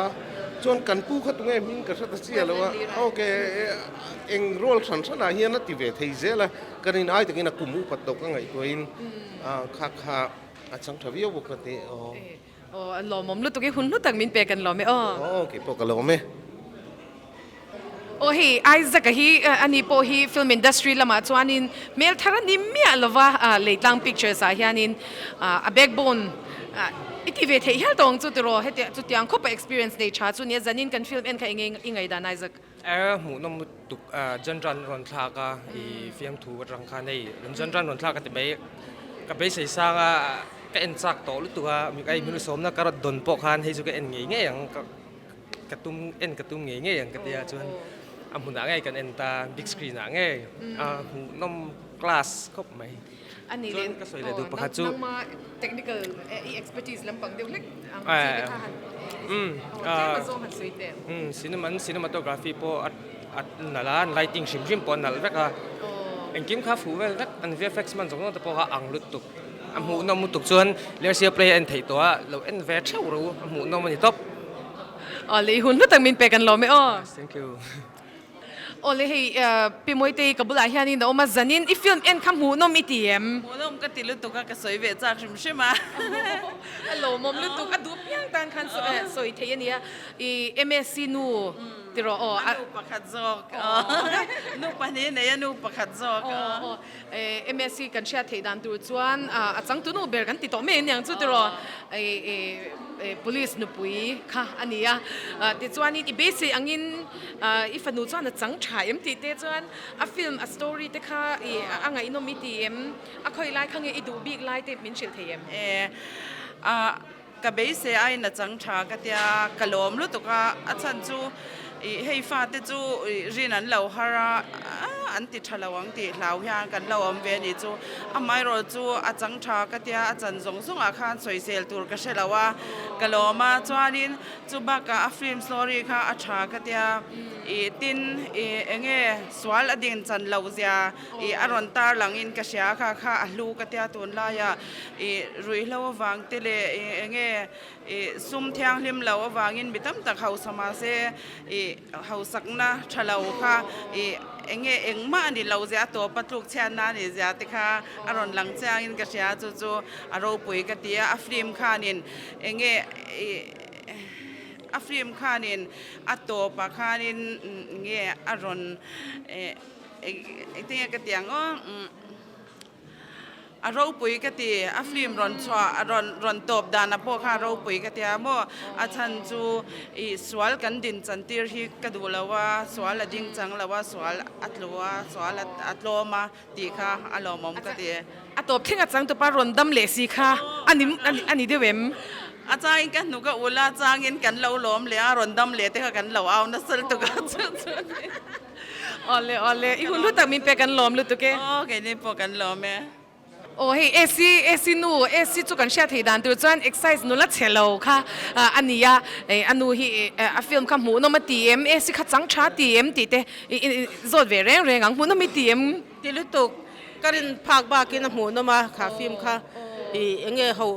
chuan kan pu kha tunge hming ka hre ta chiah lo a, ok eng role hran hranah hian a ti ve thei zel a, ka rin ai takin a kum upat tawh ka ngaihtuahin kha kha a chang tha viau bawk ka ti aw. Aw a lawmawm lutuk i hun hlu tak min pek an lawm e aw. Aw kei pawh ka lawm e. Aw hei Isaac a hi ani pawh hi film industry lamah chuanin hmel thar a ni miah lova Leitlang Pictures ah hianin a backbone i ti ve theih hial tawh ang chu tiraw hetiang chutiang khawpa experience nei tha chu nia zanin kan film en kha enge i ngaihdan Isaac? A hmuhnawm lutuk genre an rawn thlak a i fiamthu atang khan hei genre an rawn thlak a ti mai ka beisei sang a ka en chak tawh lutuk a hei min sawmna ka rawn dawn pawh khan hei chu ka en ngei ngei ang ka tum en ka tum ngei ngei ang ka tia chuan a hmunah ngei kan en ta big screen ah ngei a hmuhnawm class khawp mai. A ni leh ka sawi leh duh pakhat chu nangma technical i expertise lampang deuh hlek ang chi te kha han tlem a zawng han sawi teh. Cinema an cinematography pawh a nalh a, an lighting hrim hrim pawh a nalh vek a, engkim kha fuh vel vek, an VFX hman zawng zawng te pawh kha a ang lutuk, a hmuhnawm lutuk chuan Lersia play a en theih tawh a, lo en ve theuh ro, a hmuhnawm a ni tawp. Aw lei hun hlu tak min pek an lawm e aw. Thank you. Awle hei Pi Mawitei ka bulah hianin a awm a, zanin i film en kha hmuhnawm i ti em? Hmuhnawm ka ti lutuk a, ka sawi ve chak hrim hrim a. A lawmawm lutuk, a duh piang tan khan sawi theih a nia. I MSc nu tiraw aw. A nu pakhat zawk. Nu pahnih nei a nu pakhat zawk. Aw MSc kan hriat theih dan tur chuan a changtu nu ber kan ti tawh mai aniang chu tiraw police nupui kha a ni a. Tichuanin i beisei angin i fanu chuan a chang tha em tih te chuan a film a story te kha a ngaihnawm i ti em? A khawi lai kha nge i duh bik lai te min hrilh thei em? Ka beisei aiin a chang tha ka tia, ka lawm lutuk a, a chhan chu ih hei fate chu ih rin an lo har a, an ti tha lo ang tih hlau hian kan lo awm ve a nih chu. Amaherawh chu a chang tha ka tia, a chan zawng zawngah khan sawisel tur ka hre lo a, ka lawm a, chuanin chu bakah a film story kha a tha ka tia, ih tin ih eng nge sual a din chan loh zia ih a rawn tar langin ka hria kha kha a hlu ka tia tunlaiah. Ih ruihhlo avang te leh ih eng nge ih sum thianghlim lo avangin mi tam tak hausa mahse ih hausakna tha lo kha ih eng nge engmah a ni lo zia a tawp a tluk chhiatna a nih zia te kha a rawn lang chiangin ka hria chu chu a ropui ka ti a a film khanin eng nge ih a film khanin a tawpah khanin eng nge a rawn eh engtin nge ka ti ang aw. A ropui ka ti, a film rawn chhuah rawn rawn tawp dan a pawh kha a ropui ka tia maw? A chhan chu ih sual kan din chan tir hi ka duh lo a, sual a ding chang lo a, sual a tlu a, sual a tlawm a tih kha a lawmawm ka ti. A tawp thleng a changtupa rawn dam leh si kha a ni a ni deuh em? A changin ka hnuk a ul a, changin kan lo lawm leh a, rawn dam leh te kha kan lo au nasa lutuk a chu chu a ni. Awle awle, i hun hlu tak min pek an lawm lutuk e. Aw keini pawh kan lawm e. Aw hei AC AC nu AC chu kan hriat theih dan tur chuan exercise nula chhe lo kha a ni a, a nu hi a film kha hmuhnawm a ti em, AC kha chang tha ti em tih te zawt ve reng reng ang, hmuhnawm i ti em? Ti lutuk, ka rin phak bakin a hmuhnawm a kha film kha i enge ho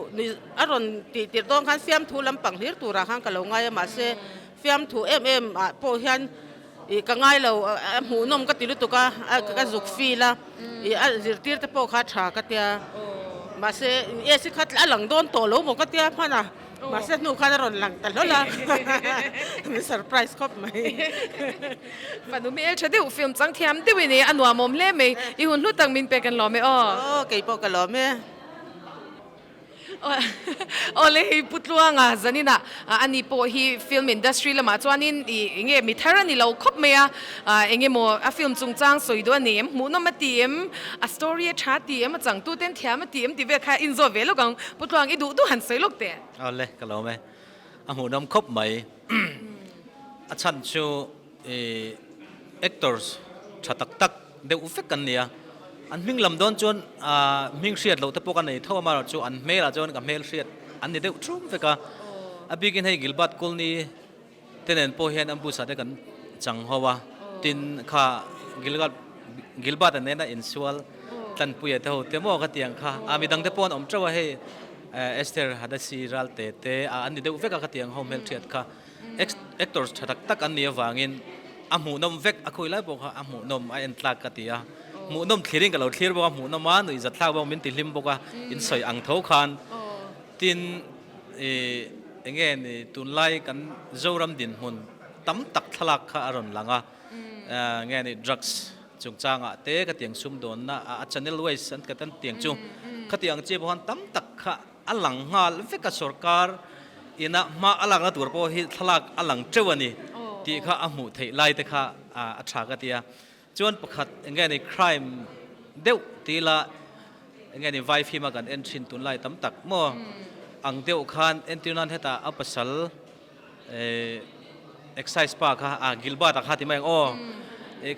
a rawn tih tirh dawn khan fiamthu lampang hlir turah khan ka lo ngai a mahse fiamthu em em ah pawh hian Ih ka ngai lo a hmuhnawm ka ti lutuk a ka zuk feel a ih a zirtir te pawh kha a tha ka tia mahse AC kha a lang dawn tawh lo maw ka tia hman a mahse hnu khan a rawn lang ta hlawl a min surprise khawp mai. Fanu hmel tha deuh film chang thiam deuh i ni a nuamawm hle mai i hun hlu tak min pek an lawm e aw. Aw keipawh ka lawm e. Awle hei Pu Tluanga zaninah ani pawh hi film industry lamah chuanin ih enge mi thar a ni lo khawp mai a, eng emaw a film chungchang sawi duh a ni em, hmuhnawm a ti em, a story a tha ti em, a changtuten thiam a ti em tih vel kha inzawt ve lawk ang. Pu Tluang i duh duh han sawi lawk teh. Awle ka lawm e, a hmuhnawm khawp mai. A chhan chu ih actors tha tak tak deuh vek an ni a, an hming lam dawn chuan ahh hming hriat loh te pawh ka nei tho a, amaherawh chu an hmelah chuan ka hmel hriat an ni deuh thum vek a, a bikin hei Gilbert Colney te nen pawh hian ambush ah te kan chang ho a, tin kha Gilgalt Gilbert a nena insual tlanpuia te ho te maw ka ti ang kha, ah midang te pawh an awm teuh a hei Esther Hadasi Ralte te ah an ni deuh vek a ka ti ang ho hmelhriat kha. Actors tha tak tak an nih avangin a hmuhnawm vek a khawi lai pawh kha a hmuhnawm a en tlak ka ti a, hmuhnawm thlirin ka lo thlir bawk a, hmuhnawm a nuih zat thlak bawk min ti hlim bawk a, in sawi ang tho khan tin ih eng nge ni tunlai kan Zoram dinhmun tam tak thlalak kha a rawn lang a, nge ni drugs chungchangah te ka tiang sumdawnna a channel ways an ka tiang chu khatiang chi pawh khan tam tak kha A lang nghal vek a sorkar ina hma a lakna tur pawh hi thlalak a lang teuh a ni tih kha a hmuh theih lai te kha a tha ka ti a. Chuan pakhat eng nge ni crime deuh ti ila eng nge ni vai film a kan en thin tunlai tam tak maw ang deuh khan entir nan hetah a pasal excise pa kha a Gilbert a kha ti mai ang aw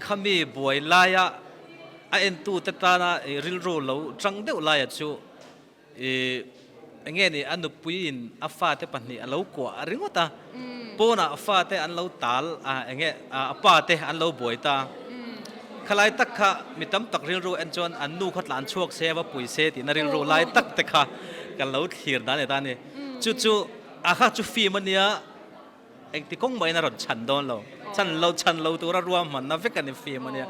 khami buai laia a entu te tana rilru lo tang deuh laia chu I enge ni a nupuiin a fate pahnih a lo kuah ringawt a, pawnah a fate an lo tal a enge a pa te an lo buai ta. Khalai tak kha mi tam tak rilru en chuan an nu kha tlan chhuak se va pui se tihna rilru lai tak te kha kan lo thlir dan e ta ni. Chu chu a kha chu film a nia engti kawng mahin a rawn chhan dawn lo. Chan lo chan lo tura ruahmanna vek a ni film a nia.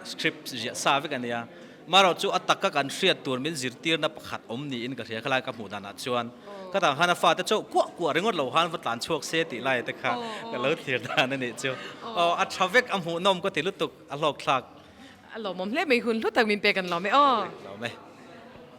Script ziah sa vek a nia. Marawh chu a taka kan hriat tur min zirtirna pakhat awm niin ka hria khalai ka hmuh danah chuan ka tang khan a fate chauh kuah kuah ringawt lo khan va tlan chhuak se tih lai te kha ka lo thlir dan a nih chu. Aw a tha vek a hmuhnawm ka ti lutuk a hlawk thlak. A lawmawm hle mai hun hlu tak min pek an lawm e aw. Lawm e.